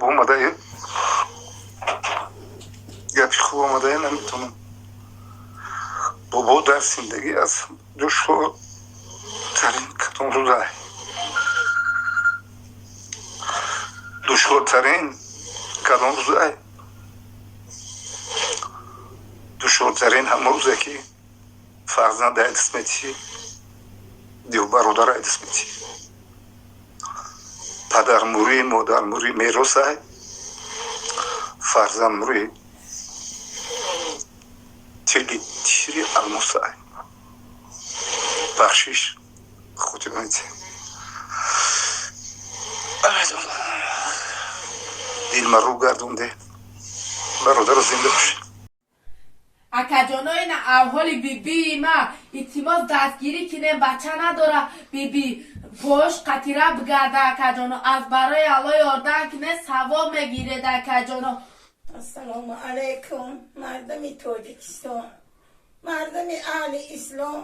хуб омадаем, гапи хуб омадае наметонам. Бобо, дар зиндагӣ аз душвортарин кадом рӯза? Душвортарин кадом рӯза? Душвортарин ҳамон рӯзе, ки фарзанд ай даст метиҳӣ ё бародар ай даст метиҳӣ. Падармурӣ, модармурӣ меросай, фарзандмурӣ тили тири алмосай. Бахшиш, хотирмете, дилма рӯ гардонде. Бародаро, зинда бошед. Акаҷоно, ина авҳоли бибии ма, илтимос, дастгирӣ кинем. Бача надора, биби пош қатира бигарда. Акаҷоно, аз барои Алло ёрдам кине, савоб мегиред, акаҷоно. Ассалому алайкум, мардуми Тоҷикистон, мардуми аҳли ислом,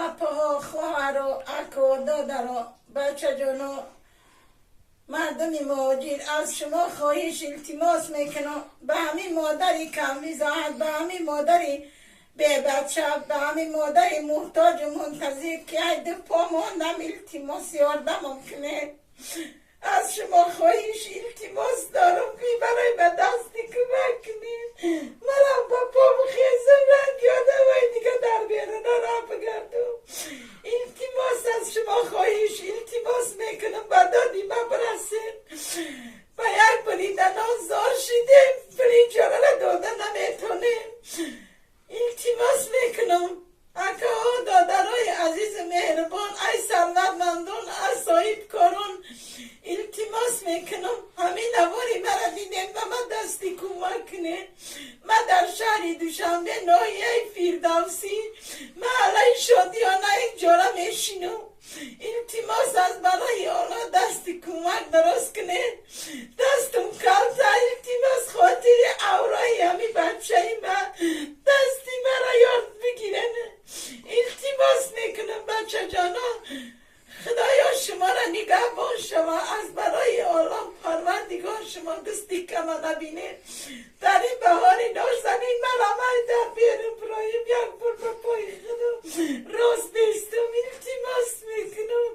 апаҳо, хоҳаро, ако, додаро, бачаҷоно, мардуми муҳоҷир, аз шумо хоҳиш, илтимос мекунам. Ба ҳамин модари камбизоат, ба ҳамин модари бебача, ба ҳамин модари муҳтоҷу мунтазир, ки ай ду по мондам, илтимос, ёрдамам кунед. Аз шумо хоҳиш, илтимос дорам, ки барои ба дасти кӯмак кунед, манам ба по бихезам, ранги одамои дига дар беруна ра бигардам. Илтимос, аз шумо хоҳиш, илтимос мекунам, ба доди ма бирасед. Ба як бурида нон зор шидем, пули иҷорара дода наметонем. Илтимос мекунам, акаҳо, додарои азизу меҳрубон, ай сарватмандон, аз соҳибкорон, илтимос мекунам, ҳамин навори мара дидем, ба ман дасти кӯмак кунед. Ма дар шаҳри Душанбе, ноҳияи Фирдавсӣ, маҳаллаи Шодиёна иҷора мешинам. Илтимос, аз барои Алло дасти кӯмак дароз кунед, дастум калта. Илтимос, хотири аврои ҳами бачаи ман дасти мара ёд бигирен. Илтимос мекунам, бачаҷоно, Худоё шуморо нигаҳбон шава. Аз барои Олам Парвардигор шумо дасти кама набинед. Дар ин баҳори нозанин марамай дар берун бироем, як бор ба пои худам рост бистум. Илтимос мекунам,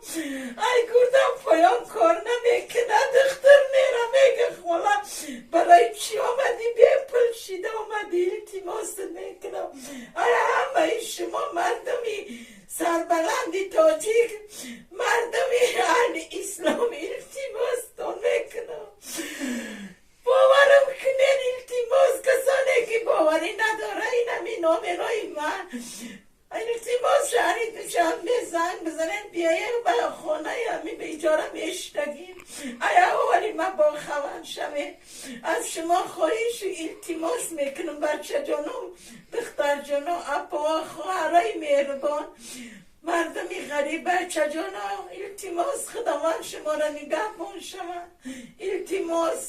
ай гурдам поён кор намекунад. Духтур мера, мега: «Хола, барои чӣ омадӣ? Бепул шида омадӣ?» Илтимос мекунам, ай ҳамаи шумо, мардуми сарбаланди тоҷик, мардуми аҳли ислом, илтимостон мекунам, боварам кунед. Илтимос, касоне ки боварӣ надора, инами номерои ман. Илтимос, шаҳри Душанбе занг бизанед, биёед ба хонаи ҳами беиҷора мешитагим. Ай аввали ма бохабар шавед. Аз шумо хоҳишу илтимос мекунам, бачаҷоно, духтарҷоно, апоа, хоҳарои меҳрубон, мардуми ғариб, бачаҷоно, илтимос, Худованд шуморо нигаҳбон шавад. Илтимос.